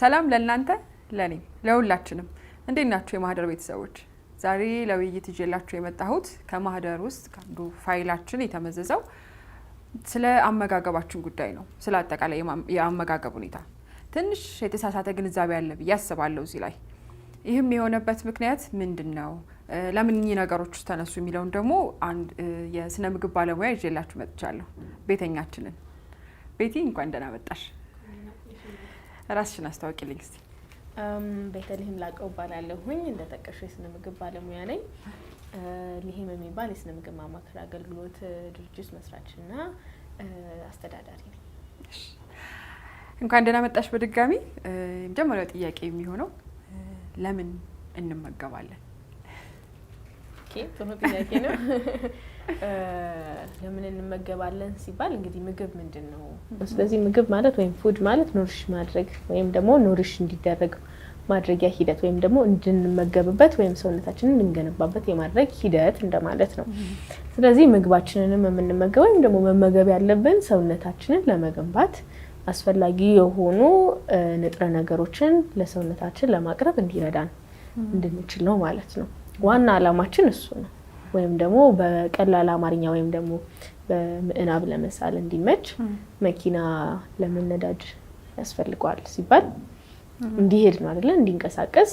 ሰላም ለእናንተ፣ ለእኔም፣ ለሁላችንም። እንዴት ናችሁ የማህደር ቤተሰቦች? ዛሬ ለውይይት ይዤላችሁ የመጣሁት ከማህደር ውስጥ ከአንዱ ፋይላችን የተመዘዘው ስለ አመጋገባችን ጉዳይ ነው። ስለ አጠቃላይ የአመጋገብ ሁኔታ ትንሽ የተሳሳተ ግንዛቤ አለ ብዬ አስባለሁ እዚህ ላይ። ይህም የሆነበት ምክንያት ምንድን ነው? ለምን እኚህ ነገሮች ተነሱ የሚለውን ደግሞ አንድ የስነ ምግብ ባለሙያ ይዤላችሁ መጥቻለሁ። ቤተኛችንን ቤቲ፣ እንኳን ደህና መጣሽ። ራስሽን አስታውቂልኝ እስቲ። ቤተልሔም ላቀው እባላለሁኝ። እንደጠቀሽው የስነ ምግብ ባለሙያ ነኝ። ሊሄም የሚባል የስነ ምግብ ማማከር አገልግሎት ድርጅት መስራችና አስተዳዳሪ ነኝ። እንኳን ደህና መጣሽ በድጋሚ። የመጀመሪያው ጥያቄ የሚሆነው ለምን እንመገባለን? ጥሩ ጥያቄ ነው። ለምን እንመገባለን ሲባል እንግዲህ ምግብ ምንድን ነው? ስለዚህ ምግብ ማለት ወይም food ማለት nourish ማድረግ ወይም ደግሞ nourish እንዲደረግ ማድረጊያ ሂደት ወይም ደግሞ እንድንመገብበት ወይም ሰውነታችንን እንድንገነባበት የማድረግ ሂደት እንደማለት ነው። ስለዚህ ምግባችንንም የምንመገበው ወይም ደግሞ መመገብ ያለብን ሰውነታችንን ለመገንባት አስፈላጊ የሆኑ ንጥረ ነገሮችን ለሰውነታችን ለማቅረብ እንዲረዳን እንድንችል ነው ማለት ነው። ዋና ዓላማችን እሱ ነው። ወይም ደግሞ በቀላል አማርኛ ወይም ደግሞ በምናብ ለመሳል እንዲመች መኪና ለምን ነዳጅ ያስፈልገዋል ሲባል እንዲሄድ ነው አይደለ? እንዲንቀሳቀስ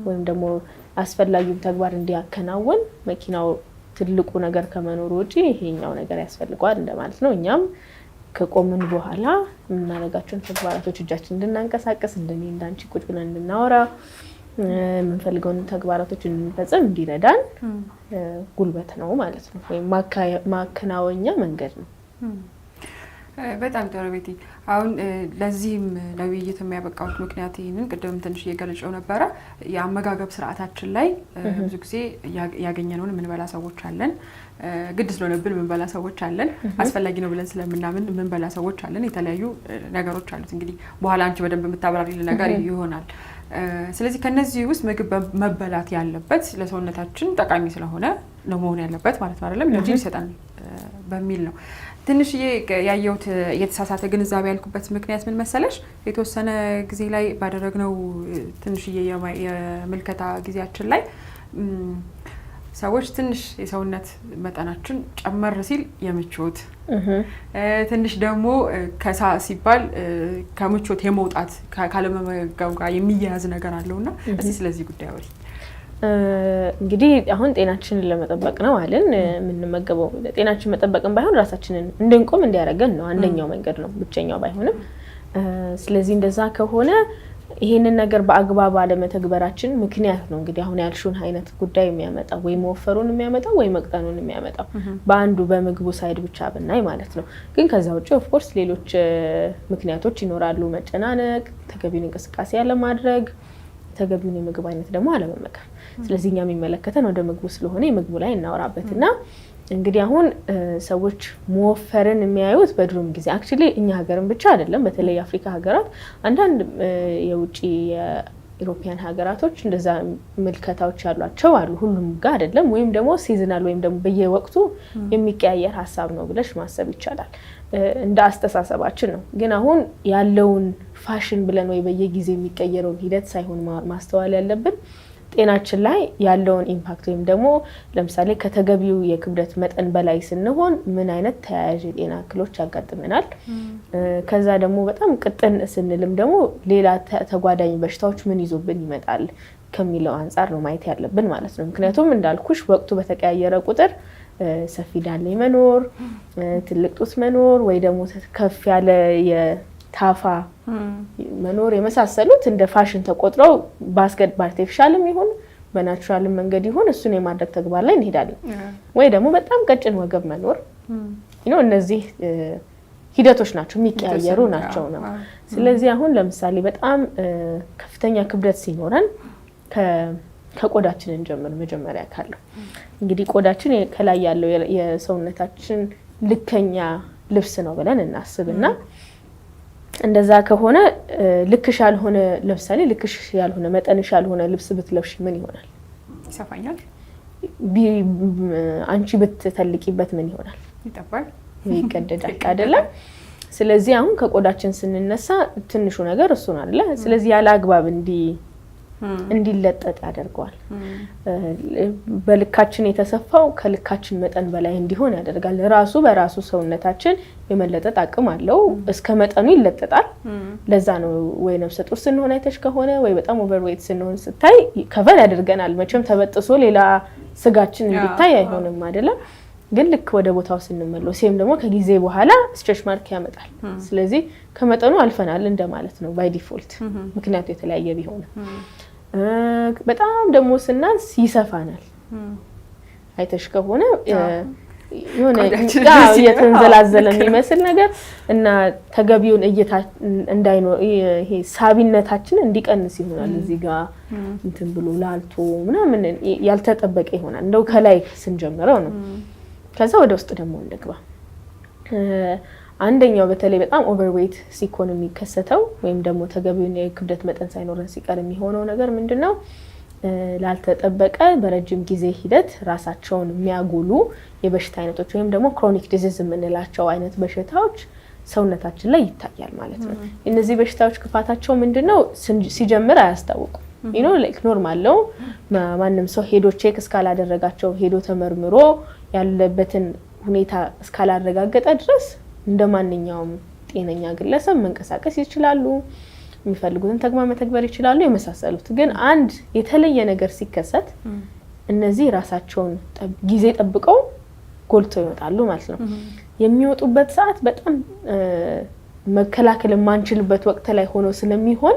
ወይም ደግሞ አስፈላጊውን ተግባር እንዲያከናውን መኪናው ትልቁ ነገር ከመኖሩ ውጪ ይሄኛው ነገር ያስፈልገዋል እንደማለት ነው። እኛም ከቆምን በኋላ የምናደርጋቸውን ተግባራቶች እጃችን እንድናንቀሳቀስ፣ እንደኔ እንዳንቺ ቁጭ ብለን እንድናወራ፣ የምንፈልገውን ተግባራቶች እንድንፈጽም እንዲረዳን ጉልበት ነው ማለት ነው፣ ወይም ማከናወኛ መንገድ ነው። በጣም ጥሩ ቤቲ። አሁን ለዚህም ለውይይት የሚያበቃውት ምክንያት ይህንን ቅድም ትንሽ እየገለጨው ነበረ። የአመጋገብ ስርዓታችን ላይ ብዙ ጊዜ ያገኘነውን የምንበላ ሰዎች አለን። ግድ ስለሆነብን የምንበላ ሰዎች አለን። አስፈላጊ ነው ብለን ስለምናምን የምንበላ ሰዎች አለን። የተለያዩ ነገሮች አሉት። እንግዲህ በኋላ አንቺ በደንብ የምታብራሪልን ነገር ይሆናል። ስለዚህ ከነዚህ ውስጥ ምግብ መበላት ያለበት ለሰውነታችን ጠቃሚ ስለሆነ ነው መሆን ያለበት ማለት ነው፣ አይደለም? Energy ይሰጣል በሚል ነው። ትንሽዬ ያየሁት የተሳሳተ ግንዛቤ ያልኩበት ምክንያት ምን መሰለሽ? የተወሰነ ጊዜ ላይ ባደረግነው ትንሽዬ የምልከታ ጊዜያችን ላይ ሰዎች ትንሽ የሰውነት መጠናችን ጨመር ሲል የምቾት፣ ትንሽ ደግሞ ከሳ ሲባል ከምቾት የመውጣት ካለመመገብ ጋር የሚያያዝ ነገር አለው እና እስቲ ስለዚህ ጉዳይ አውሪ። እንግዲህ አሁን ጤናችንን ለመጠበቅ ነው አልን የምንመገበው። ጤናችን መጠበቅን ባይሆን ራሳችንን እንድንቆም እንዲያደርገን ነው አንደኛው መንገድ ነው፣ ብቸኛው ባይሆንም። ስለዚህ እንደዛ ከሆነ ይሄንን ነገር በአግባብ አለመተግበራችን ምክንያት ነው እንግዲህ አሁን ያልሽውን አይነት ጉዳይ የሚያመጣው፣ ወይ መወፈሩን የሚያመጣው ወይ መቅጠኑን የሚያመጣው፣ በአንዱ በምግቡ side ብቻ ብናይ ማለት ነው። ግን ከዛ ውጭ of course ሌሎች ምክንያቶች ይኖራሉ። መጨናነቅ፣ ተገቢውን እንቅስቃሴ ያለማድረግ፣ ተገቢውን የምግብ አይነት ደግሞ አለመመገብ። ስለዚህ እኛ የሚመለከተን ወደ ምግቡ ስለሆነ የምግቡ ላይ እናወራበት እና እንግዲህ አሁን ሰዎች መወፈርን የሚያዩት በድሮም ጊዜ actually እኛ ሀገርን ብቻ አይደለም፣ በተለይ የአፍሪካ ሀገራት፣ አንዳንድ የውጭ የ European ሀገራቶች እንደዛ ምልከታዎች ያሏቸው አሉ። ሁሉም ጋር አይደለም። ወይም ደግሞ seasonal ወይም ደግሞ በየወቅቱ የሚቀያየር ሀሳብ ነው ብለሽ ማሰብ ይቻላል። እንደ አስተሳሰባችን ነው። ግን አሁን ያለውን ፋሽን ብለን ወይ በየጊዜው የሚቀየረውን ሂደት ሳይሆን ማስተዋል ያለብን ጤናችን ላይ ያለውን impact ወይም ደግሞ ለምሳሌ ከተገቢው የክብደት መጠን በላይ ስንሆን ምን አይነት ተያያዥ የጤና እክሎች ያጋጥመናል። ከዛ ደግሞ በጣም ቅጥን ስንልም ደግሞ ሌላ ተጓዳኝ በሽታዎች ምን ይዞብን ይመጣል ከሚለው አንጻር ነው ማየት ያለብን ማለት ነው። ምክንያቱም እንዳልኩሽ ወቅቱ በተቀያየረ ቁጥር ሰፊ ዳሌ መኖር፣ ትልቅ ጡት መኖር ወይ ደግሞ ከፍ ያለ የታፋ መኖር የመሳሰሉት እንደ ፋሽን ተቆጥረው በ artificial ም ይሁን በ natural ም መንገድ ይሁን እሱን የማድረግ ተግባር ላይ እንሄዳለን። ወይ ደግሞ በጣም ቀጭን ወገብ መኖር፣ እነዚህ ሂደቶች ናቸው፣ የሚቀያየሩ ናቸው ነው። ስለዚህ አሁን ለምሳሌ በጣም ከፍተኛ ክብደት ሲኖረን ከቆዳችን እንጀምር። መጀመሪያ ካለው እንግዲህ ቆዳችን ከላይ ያለው የሰውነታችን ልከኛ ልብስ ነው ብለን እናስብና እንደዛ ከሆነ ልክሽ ያልሆነ፣ ለምሳሌ ልክሽ ያልሆነ፣ መጠንሽ ያልሆነ ልብስ ብትለብሽ ምን ይሆናል? ይሰፋኛል። አንቺ ብትተልቂበት ምን ይሆናል? ይጠባል። ይቀደዳል አይደለም? ስለዚህ አሁን ከቆዳችን ስንነሳ ትንሹ ነገር እሱ ነው አይደለ? ስለዚህ ያለ አግባብ እንዲለጠጥ ያደርገዋል። በልካችን የተሰፋው ከልካችን መጠን በላይ እንዲሆን ያደርጋል። ራሱ በራሱ ሰውነታችን የመለጠጥ አቅም አለው። እስከ መጠኑ ይለጠጣል። ለዛ ነው ወይ ነፍሰ ጡር ስንሆን አይተሽ ከሆነ ወይ በጣም overweight ስንሆን ስታይ cover ያደርገናል። መቼም ተበጥሶ ሌላ ስጋችን እንዲታይ አይሆንም አይደለም። ግን ልክ ወደ ቦታው ስንመለስ ወይም ደግሞ ከጊዜ በኋላ stretch mark ያመጣል። ስለዚህ ከመጠኑ አልፈናል እንደማለት ነው by default፣ ምክንያቱ የተለያየ ቢሆንም። በጣም ደግሞ ስናንስ ይሰፋናል። አይተሽ ከሆነ የሆነ እየተንዘላዘለ የሚመስል ነገር እና ተገቢውን እይታ እንዳይኖር ይሄ ሳቢነታችን እንዲቀንስ ይሆናል። እዚህ ጋር እንትን ብሎ ላልቶ ምናምን ያልተጠበቀ ይሆናል። እንደው ከላይ ስንጀምረው ነው። ከዛ ወደ ውስጥ ደግሞ እንግባ። አንደኛው በተለይ በጣም overweight ሲኮን የሚከሰተው ወይም ደግሞ ተገቢውን የክብደት መጠን ሳይኖረን ሲቀር የሚሆነው ነገር ምንድን ነው? ላልተጠበቀ በረጅም ጊዜ ሂደት ራሳቸውን የሚያጎሉ የበሽታ አይነቶች ወይም ደግሞ chronic disease የምንላቸው አይነት በሽታዎች ሰውነታችን ላይ ይታያል ማለት ነው። እነዚህ በሽታዎች ክፋታቸው ምንድን ነው? ሲጀምር አያስታውቁም። Like normal ነው። ማንም ሰው ሄዶ check እስካላደረጋቸው፣ ሄዶ ተመርምሮ ያለበትን ሁኔታ እስካላረጋገጠ ድረስ እንደ ማንኛውም ጤነኛ ግለሰብ መንቀሳቀስ ይችላሉ፣ የሚፈልጉትን ተግባር መተግበር ይችላሉ፣ የመሳሰሉት። ግን አንድ የተለየ ነገር ሲከሰት እነዚህ ራሳቸውን ጊዜ ጠብቀው ጎልተው ይወጣሉ ማለት ነው። የሚወጡበት ሰዓት በጣም መከላከል የማንችልበት ወቅት ላይ ሆኖ ስለሚሆን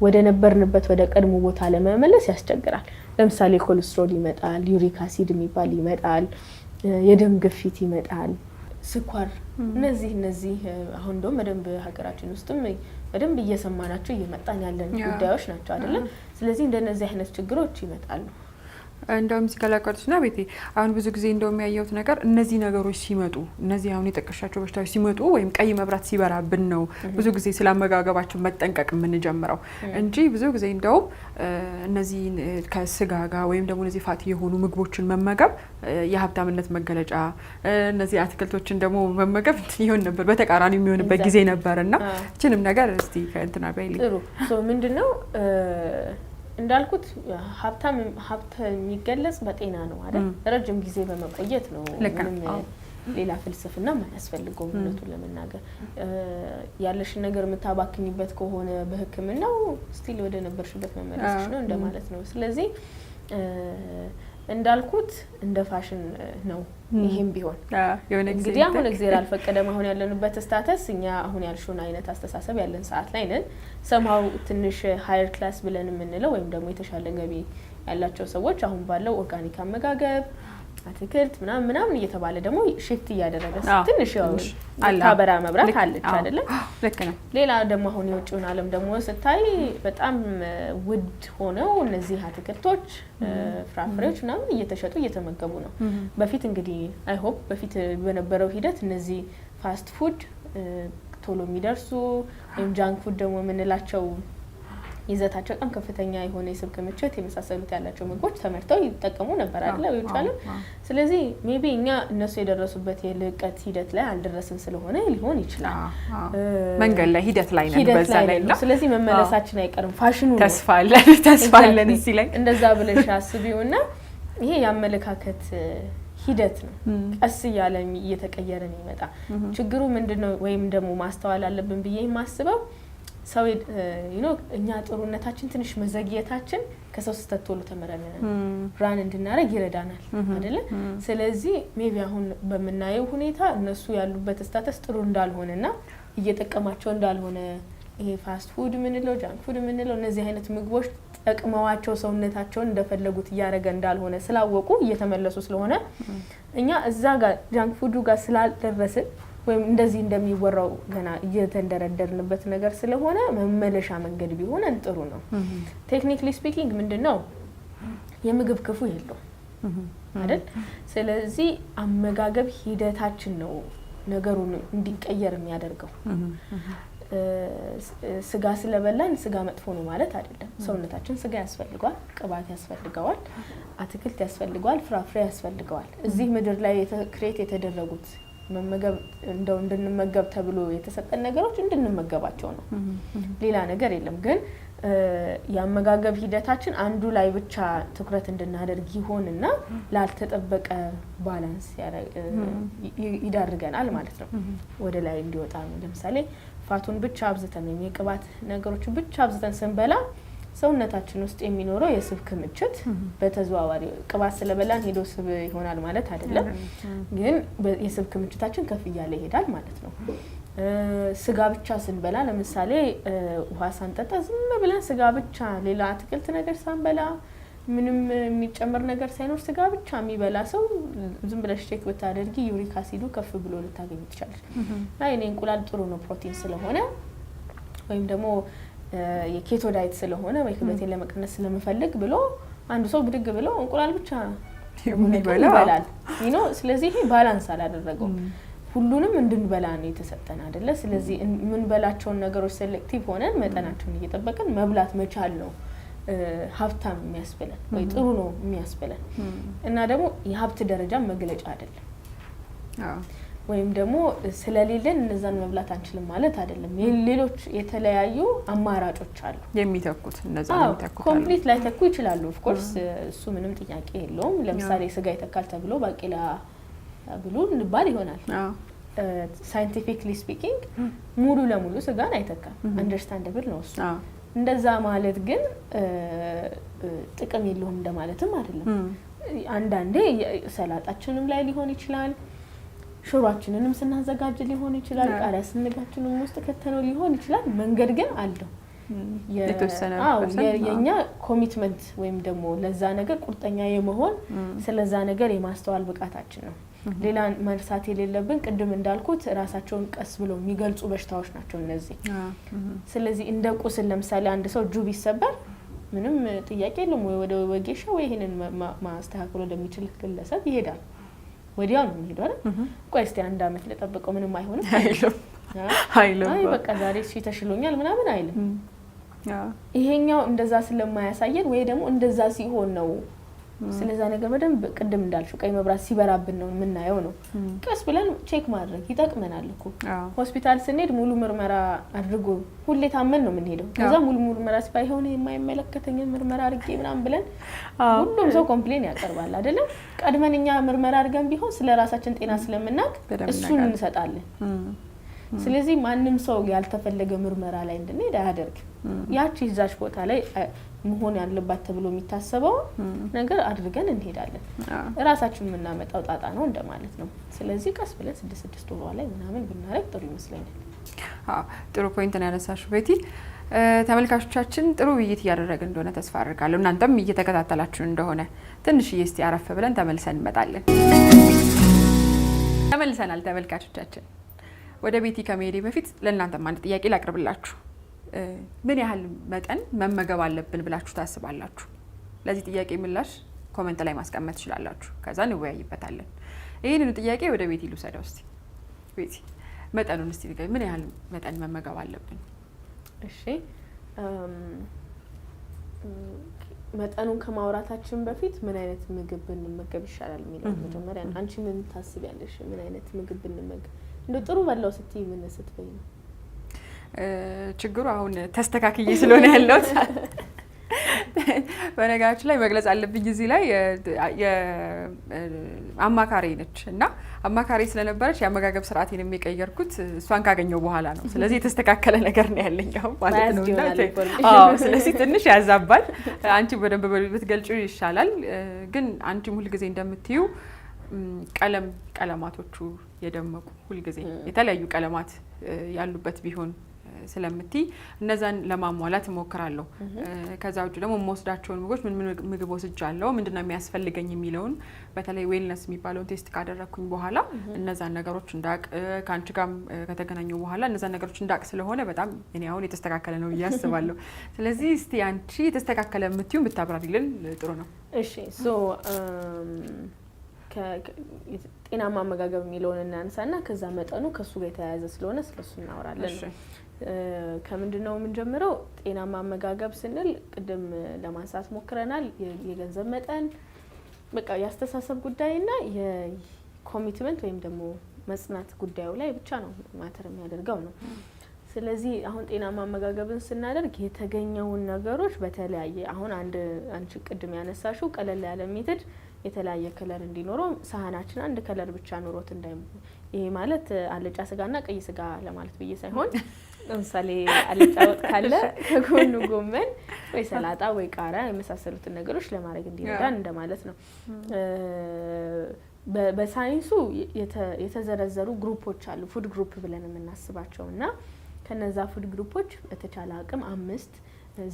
ወደ ነበርንበት ወደ ቀድሞ ቦታ ለመመለስ ያስቸግራል። ለምሳሌ ኮሌስትሮል ይመጣል፣ uric acid የሚባል ይመጣል፣ የደም ግፊት ይመጣል፣ ስኳር፣ እነዚህ አሁን እንደውም በደንብ ሀገራችን ውስጥም በደንብ እየሰማናቸው እየመጣን ያለን ጉዳዮች ናቸው አይደለም። ስለዚህ እንደነዚህ አይነት ችግሮች ይመጣሉ። እንደውም እዚህ ከላቀርችና ቤቴ አሁን ብዙ ጊዜ እንደውም ያየሁት ነገር እነዚህ ነገሮች ሲመጡ፣ እነዚህ አሁን የጠቀሻቸው በሽታዎች ሲመጡ ወይም ቀይ መብራት ሲበራብን ነው ብዙ ጊዜ ስለ አመጋገባችን መጠንቀቅ የምንጀምረው እንጂ ብዙ ጊዜ እንደውም እነዚህ ከስጋ ጋር ወይም ደግሞ እነዚህ fatty የሆኑ ምግቦችን መመገብ የሀብታምነት መገለጫ፣ እነዚህ አትክልቶችን ደግሞ መመገብ ይሆን ነበር፣ በተቃራኒ የሚሆንበት ጊዜ ነበር። እና እችንም ነገር እስቲ ከእንትና በይልኝ። ጥሩ፣ ምንድን ነው እንዳልኩት ሀብታም ሀብት የሚገለጽ በጤና ነው አይደል? ረጅም ጊዜ በመቆየት ነው። ምንም ሌላ ፍልስፍና አያስፈልገውም። እውነቱን ለመናገር ያለሽን ነገር የምታባክኝበት ከሆነ በሕክምናው still ወደ ነበርሽበት መመለስሽ ነው እንደማለት ነው። ስለዚህ እንዳልኩት እንደ ፋሽን ነው። ይሄም ቢሆን እንግዲህ አሁን እግዜር አልፈቀደም። አሁን ያለንበት status እኛ አሁን ያልሽውን አይነት አስተሳሰብ ያለን ሰዓት ላይ ነን። Somehow ትንሽ higher class ብለን የምንለው ወይም ደግሞ የተሻለ ገቢ ያላቸው ሰዎች አሁን ባለው organic አመጋገብ፣ አትክልት ምናምን ምናምን እየተባለ ደግሞ shift እያደረገ ትንሽ ታበራ መብራት አለች አይደለም። ልክ ነው። ሌላ ደግሞ አሁን የውጭውን ዓለም ደግሞ ስታይ በጣም ውድ ሆነው እነዚህ አትክልቶች፣ ፍራፍሬዎች ምናምን እየተሸጡ እየተመገቡ ነው። በፊት እንግዲህ I hope በፊት በነበረው ሂደት እነዚህ fast food ቶሎ የሚደርሱ ወይም junk food ደግሞ የምንላቸው ይዘታቸው በጣም ከፍተኛ የሆነ የስብ ክምችት የመሳሰሉት ያላቸው ምግቦች ተመርተው ይጠቀሙ ነበር አይደለ? የውጭ ዓለም። ስለዚህ maybe እኛ እነሱ የደረሱበት የልቀት ሂደት ላይ አልደረስን ስለሆነ ሊሆን ይችላል። መንገድ ላይ ሂደት ላይ ነን፣ በዛ ላይ ነው። ስለዚህ መመለሳችን አይቀርም። ፋሽኑ ነው። ተስፋ አለን፣ ተስፋ አለን እዚህ ላይ። እንደዛ ብለሽ አስቢውና ይሄ የአመለካከት ሂደት ነው። ቀስ እያለ እየተቀየረ የሚመጣ። ችግሩ ምንድን ነው? ወይም ደግሞ ማስተዋል አለብን ብዬ የማስበው ሰው እኛ ጥሩነታችን ትንሽ መዘግየታችን ከሰው ስህተት ቶሎ ተምረን run እንድናደርግ ይረዳናል አይደለ? ስለዚህ maybe አሁን በምናየው ሁኔታ እነሱ ያሉበት status ጥሩ እንዳልሆነና እየጠቀማቸው እንዳልሆነ፣ ይሄ fast food የምንለው፣ junk food የምንለው እነዚህ አይነት ምግቦች ጠቅመዋቸው ሰውነታቸውን እንደፈለጉት እያደረገ እንዳልሆነ ስላወቁ እየተመለሱ ስለሆነ፣ እኛ እዛ ጋር junk food ኡ ጋር ስላልደረስን ወይም እንደዚህ እንደሚወራው ገና እየተንደረደርንበት ነገር ስለሆነ መመለሻ መንገድ ቢሆነን ጥሩ ነው። Technically speaking ምንድን ነው፣ የምግብ ክፉ የለውም አይደል? ስለዚህ አመጋገብ ሂደታችን ነው ነገሩን እንዲቀየር የሚያደርገው። ስጋ ስለበላን ስጋ መጥፎ ነው ማለት አይደለም። ሰውነታችን ስጋ ያስፈልገዋል፣ ቅባት ያስፈልገዋል፣ አትክልት ያስፈልገዋል፣ ፍራፍሬ ያስፈልገዋል። እዚህ ምድር ላይ create የተደረጉት መመገብ እንደው እንድንመገብ ተብሎ የተሰጠን ነገሮች እንድንመገባቸው ነው። ሌላ ነገር የለም። ግን የአመጋገብ ሂደታችን አንዱ ላይ ብቻ ትኩረት እንድናደርግ ይሆንና ላልተጠበቀ balance ይዳርገናል ማለት ነው። ወደ ላይ እንዲወጣ ነው። ለምሳሌ fat ኡን ብቻ አብዝተን ወይም የቅባት ነገሮችን ብቻ አብዝተን ስንበላ ሰውነታችን ውስጥ የሚኖረው የስብ ክምችት በተዘዋዋሪ ቅባት ስለበላን ሄዶ ስብ ይሆናል ማለት አይደለም፣ ግን የስብ ክምችታችን ከፍ እያለ ይሄዳል ማለት ነው። ስጋ ብቻ ስንበላ ለምሳሌ ውሃ ሳንጠጣ ዝም ብለን ስጋ ብቻ፣ ሌላ አትክልት ነገር ሳንበላ፣ ምንም የሚጨመር ነገር ሳይኖር ስጋ ብቻ የሚበላ ሰው ዝም ብለሽ check ብታደርጊ uric acid ኡ ከፍ ብሎ ልታገኝ ትችላለች። አይ እኔ እንቁላል ጥሩ ነው ፕሮቲን ስለሆነ ወይም ደግሞ የ keto diet ስለሆነ ወይ ክብደቴን ለመቀነስ ስለምፈልግ ብሎ አንዱ ሰው ብድግ ብሎ እንቁላል ብቻ ይበላል። ስለዚህ ይሄ balance አላደረገውም። ሁሉንም እንድንበላ ነው የተሰጠን አይደለ? ስለዚህ የምንበላቸውን ነገሮች selective ሆነን መጠናቸውን እየጠበቅን መብላት መቻል ነው ሀብታም የሚያስብለን ወይ ጥሩ ነው የሚያስብለን። እና ደግሞ የሀብት ደረጃ መግለጫ አይደለም። ወይም ደግሞ ስለሌለን እነዛን መብላት አንችልም ማለት አይደለም። ሌሎች የተለያዩ አማራጮች አሉ የሚተኩት፣ እነዛን የሚተኩት። Complete ላይተኩ ይችላሉ። Of course እሱ ምንም ጥያቄ የለውም። ለምሳሌ ስጋ ይተካል ተብሎ ባቄላ ብሉ እንባል ይሆናል። Scientifically speaking ሙሉ ለሙሉ ስጋን አይተካም። Understandable ነው እሱ። እንደዛ ማለት ግን ጥቅም የለውም እንደማለትም አይደለም። አንዳንዴ ሰላጣችንም ላይ ሊሆን ይችላል፣ ሽሯችንንም ስናዘጋጅ ሊሆን ይችላል፣ ቃሪያ ስንጋችንም ውስጥ ከተነው ሊሆን ይችላል። መንገድ ግን አለው። የእኛ commitment ወይም ደግሞ ለዛ ነገር ቁርጠኛ የመሆን፣ ስለዛ ነገር የማስተዋል ብቃታችን ነው። ሌላ መርሳት የሌለብን ቅድም እንዳልኩት ራሳቸውን ቀስ ብለው የሚገልጹ በሽታዎች ናቸው እነዚህ። ስለዚህ እንደ ቁስል ለምሳሌ አንድ ሰው እጁ ቢሰበር ምንም ጥያቄ የለም፣ ወይ ወደ ወጌሻ ወይ ይሄንን ማስተካከል ወደሚችል ግለሰብ ይሄዳል። ወዲያው ነው የሚሄደው አይደል? ቆይ እስቲ አንድ አመት ልጠብቀው ምንም አይሆንም አይልም። አይ በቃ ዛሬ እሺ ተሽሎኛል ምናምን አይልም። ይሄኛው እንደዛ ስለማያሳየን ወይ ደግሞ እንደዛ ሲሆን ነው ስለዛ ነገር በደንብ ቅድም እንዳልሽው ቀይ መብራት ሲበራብን ነው የምናየው ነው። ቀስ ብለን check ማድረግ ይጠቅመናል እኮ። ሆስፒታል ስንሄድ ሙሉ ምርመራ አድርጎ፣ ሁሌ ታመን ነው የምንሄደው። ከዛ ሙሉ ምርመራ ሲባል የሆነ የማይመለከተኝን ምርመራ አድርጌ ምናምን ብለን ሁሉም ሰው complain ያቀርባል አይደለም። ቀድመን እኛ ምርመራ አድርገን ቢሆን ስለ ራሳችን ጤና ስለምናውቅ እሱን እንሰጣለን። ስለዚህ ማንም ሰው ያልተፈለገ ምርመራ ላይ እንድንሄድ አያደርግም። ያቺ እዛች ቦታ ላይ መሆን ያለባት ተብሎ የሚታሰበው ነገር አድርገን እንሄዳለን። እራሳችን የምናመጣው ጣጣ ነው እንደማለት ነው። ስለዚህ ቀስ ብለን 6 6 ወሯ ላይ ምናምን ብናደርግ ጥሩ ይመስለኛል። ጥሩ point ነው ያነሳሽው ቤቲ። ተመልካቾቻችን ጥሩ ውይይት እያደረግን እንደሆነ ተስፋ አድርጋለሁ። እናንተም እየተከታተላችሁ እንደሆነ። ትንሽዬ እስቲ አረፍ ብለን ተመልሰን እንመጣለን። ተመልሰናል ተመልካቾቻችን። ወደ ቤቲ ከመሄዴ በፊት ለእናንተም አንድ ጥያቄ ላቅርብላችሁ። ምን ያህል መጠን መመገብ አለብን ብላችሁ ታስባላችሁ? ለዚህ ጥያቄ ምላሽ comment ላይ ማስቀመጥ ትችላላችሁ። ከዛ እንወያይበታለን። ይህንኑ ጥያቄ ወደ ቤቲ ልውሰደው እስቲ። ቤቲ፣ መጠኑን እስቲ ንገሪኝ። ምን ያህል መጠን መመገብ አለብን? እሺ፣ መጠኑን ከማውራታችን በፊት ምን አይነት ምግብ ብንመገብ ይሻላል የሚለው መጀመሪያ አንቺ ምን ታስቢያለሽ? ምን አይነት ምግብ ብንመገብ እንደ ጥሩ በላው ስትይ ምን ስትበይ ነው? ችግሩ አሁን ተስተካክዬ ስለሆነ ያለሁት፣ በነገራችን ላይ መግለጽ አለብኝ እዚህ ላይ፣ አማካሪ ነች እና አማካሪ ስለነበረች የአመጋገብ ስርዓቴን የቀየርኩት እሷን ካገኘው በኋላ ነው። ስለዚህ የተስተካከለ ነገር ነው ያለኝ አሁን ማለት ነው። ስለዚህ ትንሽ ያዛባል። አንቺ በደንብ ብትገልጪው ይሻላል። ግን አንቺም ሁልጊዜ እንደምትዩ ቀለማቶቹ የደመቁ፣ ሁልጊዜ የተለያዩ ቀለማት ያሉበት ቢሆን ስለምትይ እነዛን ለማሟላት እሞክራለሁ። ከዛ ውጭ ደግሞ የምወስዳቸውን ምግቦች፣ ምን ምን ምግብ ወስጃለሁ፣ ምንድነው የሚያስፈልገኝ የሚለውን በተለይ wellness የሚባለውን test ካደረግኩኝ በኋላ እነዛን ነገሮች እንዳቅ፣ ከአንቺ ጋርም ከተገናኙ በኋላ እነዛን ነገሮች እንዳቅ ስለሆነ በጣም እኔ አሁን የተስተካከለ ነው ብዬ አስባለሁ። ስለዚህ እስቲ አንቺ የተስተካከለ የምትዩን ብታብራሪልን ጥሩ ነው። እሺ፣ so ጤናማ አመጋገብ የሚለውን እናንሳና ከዛ መጠኑ ከእሱ ጋር የተያያዘ ስለሆነ ስለሱ እናወራለን። ከምንድን ነው የምንጀምረው? ጤናማ አመጋገብ ስንል ቅድም ለማንሳት ሞክረናል። የገንዘብ መጠን፣ በቃ የአስተሳሰብ ጉዳይና የ commitment ወይም ደግሞ መጽናት ጉዳዩ ላይ ብቻ ነው matter የሚያደርገው ነው። ስለዚህ አሁን ጤናማ አመጋገብን ስናደርግ የተገኘውን ነገሮች በተለያየ፣ አሁን አንድ አንቺ ቅድም ያነሳሽው ቀለል ያለ method የተለያየ color እንዲኖረው፣ ሳህናችን አንድ color ብቻ ኑሮት እንዳይ፣ ይሄ ማለት አልጫ ስጋና ቀይ ስጋ ለማለት ብዬ ሳይሆን፣ ለምሳሌ አልጫ ወጥ ካለ ከጎኑ ጎመን ወይ ሰላጣ ወይ ቃሪያ የመሳሰሉትን ነገሮች ለማድረግ እንዲረዳን እንደማለት ነው። በሳይንሱ የተዘረዘሩ group ኦች አሉ፣ food group ብለን የምናስባቸው። እና ከነዛ food group ኦች በተቻለ አቅም አምስት፣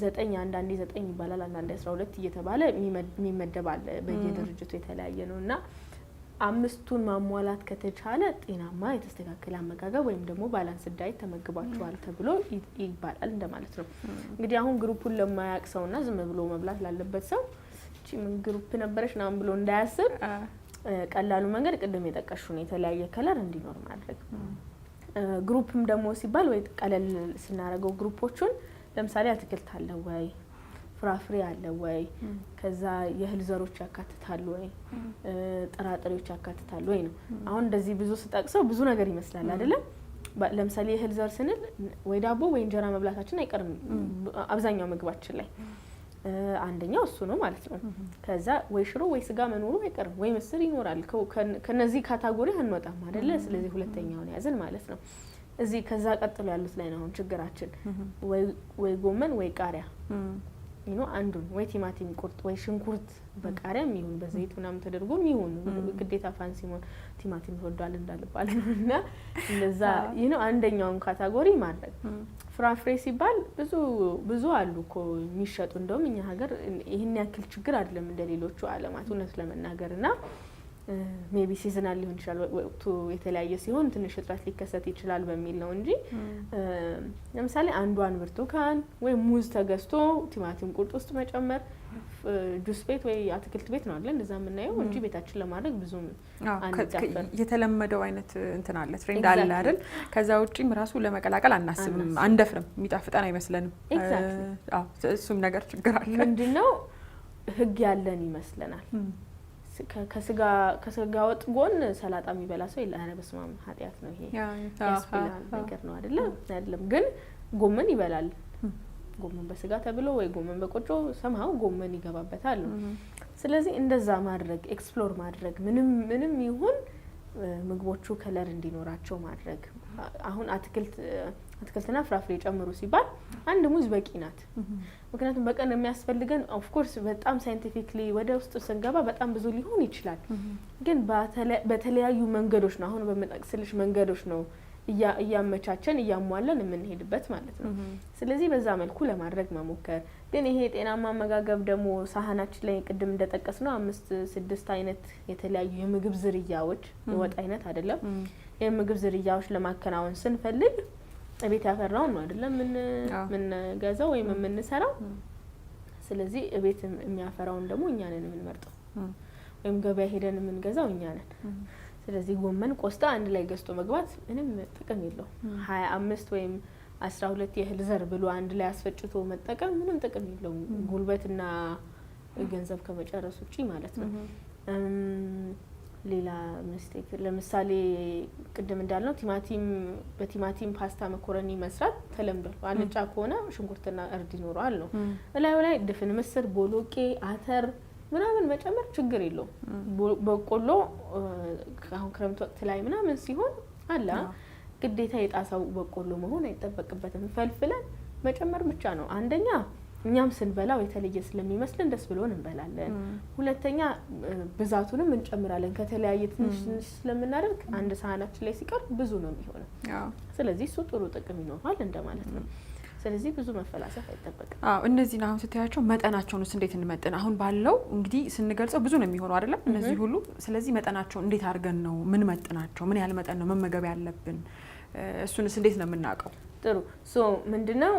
ዘጠኝ፣ አንዳንዴ 9 ይባላል፣ አንዳንዴ 12 እየተባለ የሚመደብ አለ። በየድርጅቱ የተለያየ ነው። እና አምስቱን ማሟላት ከተቻለ ጤናማ የተስተካከለ አመጋገብ ወይም ደግሞ balanced diet ተመግባችኋል ተብሎ ይባላል እንደማለት ነው። እንግዲህ አሁን group ኡን ለማያውቅ ሰውና ዝም ብሎ መብላት ላለበት ሰው እቺ ምን group ነበረች ምናምን ብሎ እንዳያስብ፣ ቀላሉ መንገድ ቅድም የጠቀሽውን የተለያየ color እንዲኖር ማድረግ። Group ም ደግሞ ሲባል ወይ ቀለል ስናደርገው group ኦቹን ለምሳሌ አትክልት አለ ወይ፣ ፍራፍሬ አለ ወይ፣ ከዛ የእህል ዘሮች ያካትታሉ ወይ፣ ጥራጥሬዎች ያካትታሉ ወይ ነው። አሁን እንደዚህ ብዙ ስጠቅሰው ብዙ ነገር ይመስላል አይደለም? ለምሳሌ የእህል ዘር ስንል ወይ ዳቦ ወይ እንጀራ መብላታችን አይቀርም አብዛኛው ምግባችን ላይ። አንደኛው እሱ ነው ማለት ነው። ከዛ ወይ ሽሮ ወይ ስጋ መኖሩ አይቀርም፣ ወይ ምስር ይኖራል። ከነዚህ category አንወጣም አይደለ? ስለዚህ ሁለተኛውን ያዝን ማለት ነው። እዚህ ከዛ ቀጥሎ ያሉት ላይ ነው አሁን ችግራችን። ወይ ጎመን ወይ ቃሪያ አንዱን፣ ወይ ቲማቲም ቁርጥ ወይ ሽንኩርት በቃሪያም ይሁን በዘይት ምናምን ተደርጎም ይሁን፣ ግዴታ fancy መሆን ቲማቲም ተወዷል እንዳልባል ነው። እና እንደዛ አንደኛውን category ማድረግ። ፍራፍሬ ሲባል ብዙ ብዙ አሉ እኮ የሚሸጡ። እንደውም እኛ ሀገር ይህን ያክል ችግር አይደለም እንደ ሌሎቹ ዓለማት እውነት ለመናገር። እና maybe seasonal ሊሆን ይችላል፣ ወቅቱ የተለያየ ሲሆን ትንሽ እጥረት ሊከሰት ይችላል በሚል ነው እንጂ፣ ለምሳሌ አንዷን ብርቱካን ወይም ሙዝ ተገዝቶ ቲማቲም ቁርጥ ውስጥ መጨመር፣ ጁስ ቤት ወይ አትክልት ቤት ነው አለ እንደዛ የምናየው እንጂ ቤታችን ለማድረግ ብዙም አንዳፈርም። የተለመደው አይነት እንትን አለ፣ trend አለ አይደል? ከዛ ውጪም ራሱ ለመቀላቀል አናስብም፣ አንደፍርም፣ የሚጣፍጠን አይመስለንም። እሱም ነገር ችግር አለ። ምንድነው፣ ህግ ያለን ይመስለናል። ከስጋ ወጥ ጎን ሰላጣ የሚበላ ሰው የለ። ኧረ በስመ አብ ኃጢአት ነው ይሄ ያስብላል ነገር ነው አይደለም? አይደለም። ግን ጎመን ይበላል። ጎመን በስጋ ተብሎ ወይ ጎመን በቆጮ ሰምሀው ጎመን ይገባበታል ነው። ስለዚህ እንደዛ ማድረግ፣ explore ማድረግ፣ ምንም ምንም ይሁን ምግቦቹ color እንዲኖራቸው ማድረግ። አሁን አትክልትና ፍራፍሬ ጨምሩ ሲባል አንድ ሙዝ በቂ ናት። ምክንያቱም በቀን የሚያስፈልገን፣ of course በጣም scientifically ወደ ውስጥ ስንገባ በጣም ብዙ ሊሆን ይችላል። ግን በተለያዩ መንገዶች ነው፣ አሁን በምጠቅስልሽ መንገዶች ነው እያመቻቸን እያሟለን የምንሄድበት ማለት ነው። ስለዚህ በዛ መልኩ ለማድረግ መሞከር። ግን ይሄ የጤናማ አመጋገብ ደግሞ ሳህናችን ላይ ቅድም እንደጠቀስነው አምስት ስድስት አይነት የተለያዩ የምግብ ዝርያዎች፣ የወጥ አይነት አይደለም፣ የምግብ ዝርያዎች ለማከናወን ስንፈልግ እቤት ያፈራውን ነው አይደለም የምንገዛው ወይም የምንሰራው። ስለዚህ እቤት የሚያፈራውን ደግሞ እኛ ነን የምንመርጠው ወይም ገበያ ሄደን የምንገዛው እኛ ነን። ስለዚህ ጎመን፣ ቆስጣ አንድ ላይ ገዝቶ መግባት ምንም ጥቅም የለውም። 25 ወይም 12 የእህል ዘር ብሎ አንድ ላይ አስፈጭቶ መጠቀም ምንም ጥቅም የለውም፣ ጉልበትና ገንዘብ ከመጨረስ ውጪ ማለት ነው። ሌላ mistake ለምሳሌ ቅድም እንዳልነው ቲማቲም፣ በቲማቲም ፓስታ መኮረኒ መስራት ተለምዷል። አልጫ ከሆነ ሽንኩርትና እርድ ይኖረዋል ነው። እላዩ ላይ ድፍን ምስር፣ ቦሎቄ፣ አተር ምናምን መጨመር ችግር የለውም። በቆሎ አሁን ክረምት ወቅት ላይ ምናምን ሲሆን አለ፣ ግዴታ የጣሳው በቆሎ መሆን አይጠበቅበትም። ፈልፍለን መጨመር ብቻ ነው። አንደኛ እኛም ስንበላው የተለየ ስለሚመስልን ደስ ብሎን እንበላለን። ሁለተኛ ብዛቱንም እንጨምራለን። ከተለያየ ትንሽ ትንሽ ስለምናደርግ አንድ ሳህናችን ላይ ሲቀርብ ብዙ ነው የሚሆነው። ስለዚህ እሱ ጥሩ ጥቅም ይኖረዋል እንደማለት ነው። ስለዚህ ብዙ መፈላሰፍ አይጠበቅም። አዎ፣ እነዚህን አሁን ስታያቸው መጠናቸውንስ እንዴት እንመጥን? አሁን ባለው እንግዲህ ስንገልጸው ብዙ ነው የሚሆነው አይደለም እነዚህ ሁሉ። ስለዚህ መጠናቸውን እንዴት አድርገን ነው ምን መጥናቸው? ምን ያህል መጠን ነው መመገብ ያለብን? እሱንስ እንዴት ነው የምናውቀው? ጥሩ፣ so ምንድነው፣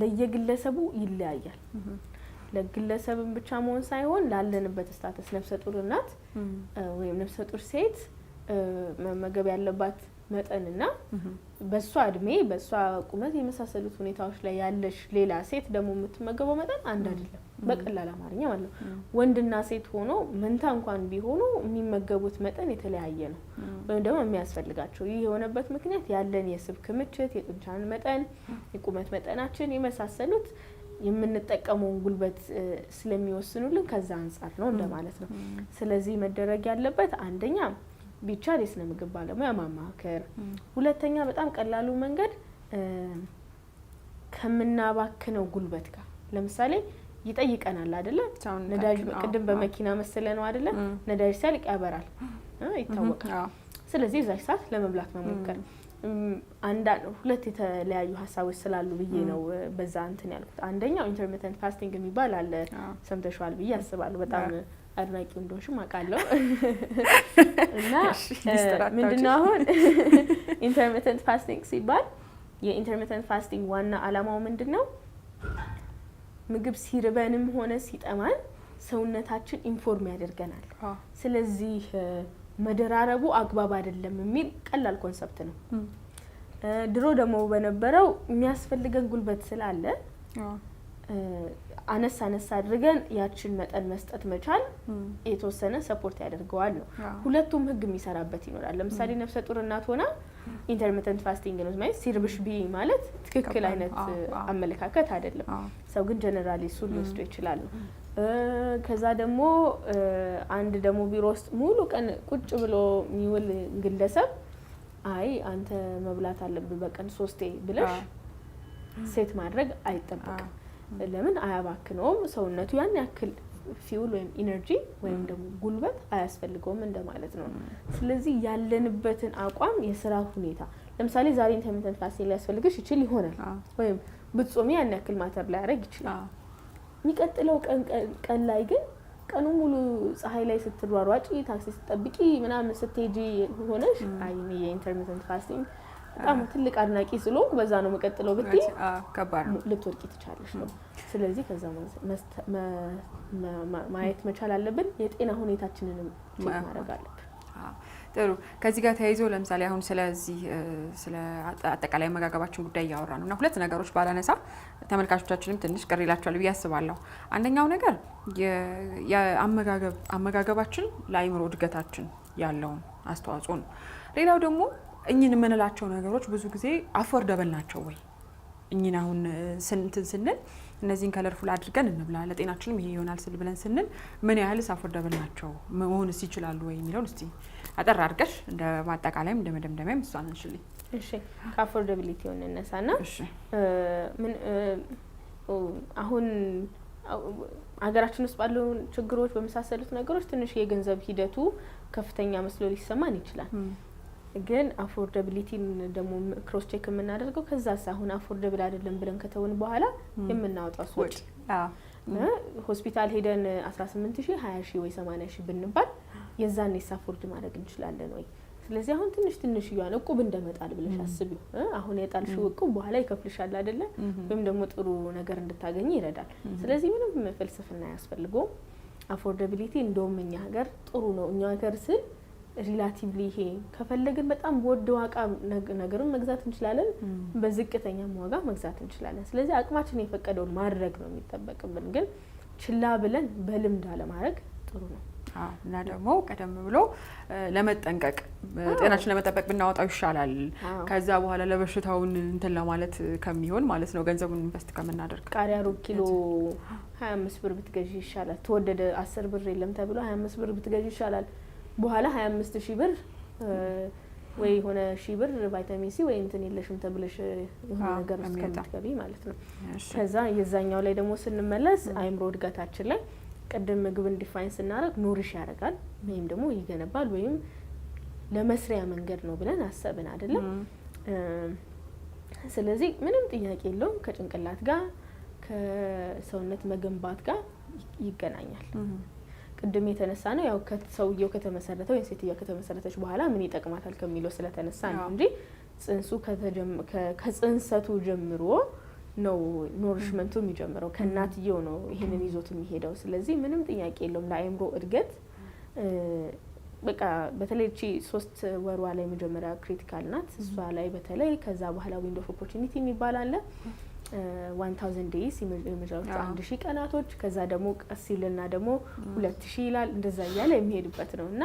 ለየግለሰቡ ይለያያል። ለግለሰብን ብቻ መሆን ሳይሆን ላለንበት status፣ ነፍሰ ጡር እናት ወይም ነፍሰ ጡር ሴት መመገብ ያለባት መጠንና በእሷ እድሜ፣ በእሷ ቁመት የመሳሰሉት ሁኔታዎች ላይ ያለሽ ሌላ ሴት ደግሞ የምትመገበው መጠን አንድ አይደለም። በቀላል አማርኛ ማለት ነው። ወንድና ሴት ሆኖ መንታ እንኳን ቢሆኑ የሚመገቡት መጠን የተለያየ ነው፣ ወይም ደግሞ የሚያስፈልጋቸው። ይህ የሆነበት ምክንያት ያለን የስብ ክምችት፣ የጡንቻን መጠን፣ የቁመት መጠናችን የመሳሰሉት የምንጠቀመውን ጉልበት ስለሚወስኑልን ከዛ አንጻር ነው እንደማለት ነው። ስለዚህ መደረግ ያለበት አንደኛ ቢቻል የስነ ምግብ ባለሙያ ማማከር፣ ሁለተኛ በጣም ቀላሉ መንገድ ከምናባክነው ጉልበት ጋር፣ ለምሳሌ ይጠይቀናል አይደለ? ነዳጅ ቅድም በመኪና መሰለ ነው አይደለ? ነዳጅ ሲያልቅ ያበራል፣ ይታወቃል። ስለዚህ እዛች ሰዓት ለመብላት መሞከር። አንዳንድ ሁለት የተለያዩ ሀሳቦች ስላሉ ብዬ ነው በዛ እንትን ያልኩት። አንደኛው intermittent fasting የሚባል አለ፣ ሰምተሽዋል ብዬ አስባለሁ። በጣም አድናቂው እንደሆንሽም አውቃለሁ። እና ምንድነው አሁን intermittent fasting ሲባል የ intermittent fasting ዋና አላማው ምንድን ነው? ምግብ ሲርበንም ሆነ ሲጠማን ሰውነታችን inform ያደርገናል። ስለዚህ መደራረቡ አግባብ አይደለም የሚል ቀላል concept ነው። ድሮ ደግሞ በነበረው የሚያስፈልገን ጉልበት ስላለ አነስ አነስ አድርገን ያችን መጠን መስጠት መቻል የተወሰነ support ያደርገዋል ነው። ሁለቱም ህግ የሚሰራበት ይኖራል። ለምሳሌ ነፍሰ ጡር እናት ሆና intermittent fasting ነው ማለት ሲርብሽ ብዪ ማለት ትክክል አይነት አመለካከት አይደለም። ሰው ግን generally እሱን ሊወስዱ ይችላሉ። ከዛ ደግሞ አንድ ደግሞ ቢሮ ውስጥ ሙሉ ቀን ቁጭ ብሎ የሚውል ግለሰብ አይ አንተ መብላት አለብህ በቀን ሶስቴ ብለሽ set ማድረግ አይጠበቅም። ለምን አያባክነውም? ሰውነቱ ያን ያክል fuel ወይም energy ወይም ደግሞ ጉልበት አያስፈልገውም እንደማለት ነው። ስለዚህ ያለንበትን አቋም፣ የስራ ሁኔታ፣ ለምሳሌ ዛሬ intermittent fasting ሊያስፈልግሽ ይችል ይሆናል፣ ወይም ብትጾሚ ያን ያክል matter ላያደርግ ይችላል። የሚቀጥለው ቀን ላይ ግን ቀኑ ሙሉ ፀሐይ ላይ ስትሯሯጪ፣ ታክሲ ስትጠብቂ ምናምን ስትሄጂ ሆነሽ አይ የ intermittent fasting በጣም ትልቅ አድናቂ ስለሆንኩ በዛ ነው የምቀጥለው ብትይ ከባድ ነው፣ ልትወድቂ ትቻለሽ ነው። ስለዚህ ከዛ ማየት መቻል አለብን። የጤና ሁኔታችንንም check ማድረግ አለብን። ጥሩ። ከዚህ ጋር ተያይዞ ለምሳሌ አሁን ስለዚህ ስለ አጠቃላይ አመጋገባችን ጉዳይ እያወራ ነው እና ሁለት ነገሮች ባላነሳ ተመልካቾቻችንም ትንሽ ቅር ይላቸዋል ብዬ አስባለሁ። አንደኛው ነገር አመጋገባችን ለአእምሮ እድገታችን ያለውን አስተዋጽኦ ነው። ሌላው ደግሞ እኚህን የምንላቸው ነገሮች ብዙ ጊዜ affordable ናቸው ወይ? እኚህን አሁን እንትን ስንል እነዚህን colorful አድርገን እንብላ ለጤናችንም ይሄ ይሆናል ስል ብለን ስንል ምን ያህልስ affordable ናቸው፣ መሆንስ ይችላሉ ወይ የሚለውን እስቲ አጠር አድርገሽ እንደ ማጠቃለያም እንደ መደምደሚያም እሷን አንሽልኝ። እሺ፣ ከ affordability እንነሳና ምን አሁን ሀገራችን ውስጥ ባሉ ችግሮች በመሳሰሉት ነገሮች ትንሽ የገንዘብ ሂደቱ ከፍተኛ መስሎ ሊሰማን ይችላል። ግን affordability ን ደግሞ cross check የምናደርገው ከዛ አሁን affordable አይደለም ብለን ከተውን በኋላ የምናወጣው ወጪ፣ ሆስፒታል ሄደን 18 ሺ፣ 20 ሺ ወይ 80 ሺ ብንባል የዛኔ afford ማድረግ እንችላለን ወይ? ስለዚህ አሁን ትንሽ ትንሽ እያለ እቁብ እንደመጣል ብለሽ አስቢው። አሁን የጣልሽው እቁብ በኋላ ይከፍልሻል አይደለ? ወይም ደግሞ ጥሩ ነገር እንድታገኝ ይረዳል። ስለዚህ ምንም ፍልስፍና አያስፈልገውም። Affordability እንደውም እኛ ሀገር ጥሩ ነው። እኛ ሀገር ስል relatively ይሄ ከፈለግን በጣም በውድ ዋጋ ነገሩን መግዛት እንችላለን፣ በዝቅተኛም ዋጋ መግዛት እንችላለን። ስለዚህ አቅማችን የፈቀደውን ማድረግ ነው የሚጠበቅብን። ግን ችላ ብለን በልምድ አለማድረግ ጥሩ ነው። እና ደግሞ ቀደም ብሎ ለመጠንቀቅ፣ ጤናችን ለመጠበቅ ብናወጣው ይሻላል። ከዛ በኋላ ለበሽታውን እንትን ለማለት ከሚሆን ማለት ነው ገንዘቡን invest ከምናደርግ። ቃሪያ ሩብ ኪሎ 25 ብር ብትገዢ ይሻላል። ተወደደ 10 ብር የለም ተብሎ 25 ብር ብትገዢ ይሻላል። በኋላ 25 ሺህ ብር ወይ የሆነ ሺህ ብር ቫይታሚን ሲ ወይ እንትን የለሽም ተብለሽ የሆነ ነገር ውስጥ ከምትገቢ ማለት ነው። ከዛ የዛኛው ላይ ደግሞ ስንመለስ አይምሮ እድገታችን ላይ ቅድም ምግብን define ስናደርግ nourish ያደርጋል ወይም ደግሞ ይገነባል ወይም ለመስሪያ መንገድ ነው ብለን አሰብን አይደለም። ስለዚህ ምንም ጥያቄ የለውም ከጭንቅላት ጋር ከሰውነት መገንባት ጋር ይገናኛል። ቅድም የተነሳ ነው ያው ሰውየው ከተመሰረተ ወይም ሴትዮዋ ከተመሰረተች በኋላ ምን ይጠቅማታል ከሚለው ስለተነሳ ነው እንጂ ጽንሱ ከጽንሰቱ ጀምሮ ነው nourishment ኡ የሚጀምረው፣ ከእናትየው ነው ይሄንን ይዞት የሚሄደው። ስለዚህ ምንም ጥያቄ የለውም ለአእምሮ እድገት በቃ በተለይ እቺ 3 ወሯ ላይ መጀመሪያ critical ናት። እሷ ላይ በተለይ ከዛ በኋላ window of opportunity የሚባል አለ፣ 1000 days፣ የመጀመሪያዎቹ 1000 ቀናቶች። ከዛ ደግሞ ቀስ ይልና ደግሞ 2000 ይላል። እንደዛ እያለ የሚሄድበት ነው እና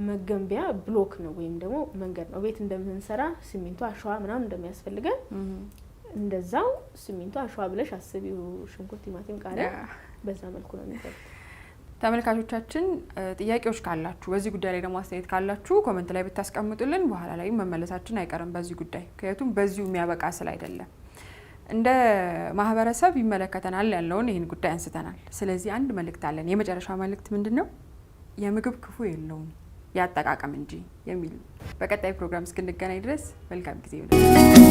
መገንቢያ block ነው ወይም ደግሞ መንገድ ነው። ቤት እንደምንሰራ ሲሚንቶ፣ አሸዋ ምናምን እንደሚያስፈልገን እንደዛው ሲሚንቶ፣ አሸዋ ብለሽ አስቢው። ሽንኩርት፣ ቲማቲም፣ ቃሪያ በዛ መልኩ ነው የሚገቡት። ተመልካቾቻችን፣ ጥያቄዎች ካላችሁ፣ በዚህ ጉዳይ ላይ ደግሞ አስተያየት ካላችሁ comment ላይ ብታስቀምጡልን በኋላ ላይ መመለሳችን አይቀርም በዚህ ጉዳይ፣ ምክንያቱም በዚሁ የሚያበቃ ስለ አይደለም፣ እንደ ማህበረሰብ ይመለከተናል ያለውን ይህን ጉዳይ አንስተናል። ስለዚህ አንድ መልእክት አለን። የመጨረሻ መልእክት ምንድን ነው? የምግብ ክፉ የለውም ያጠቃቀም እንጂ የሚል። በቀጣይ ፕሮግራም እስክንገናኝ ድረስ መልካም ጊዜ ይሁን።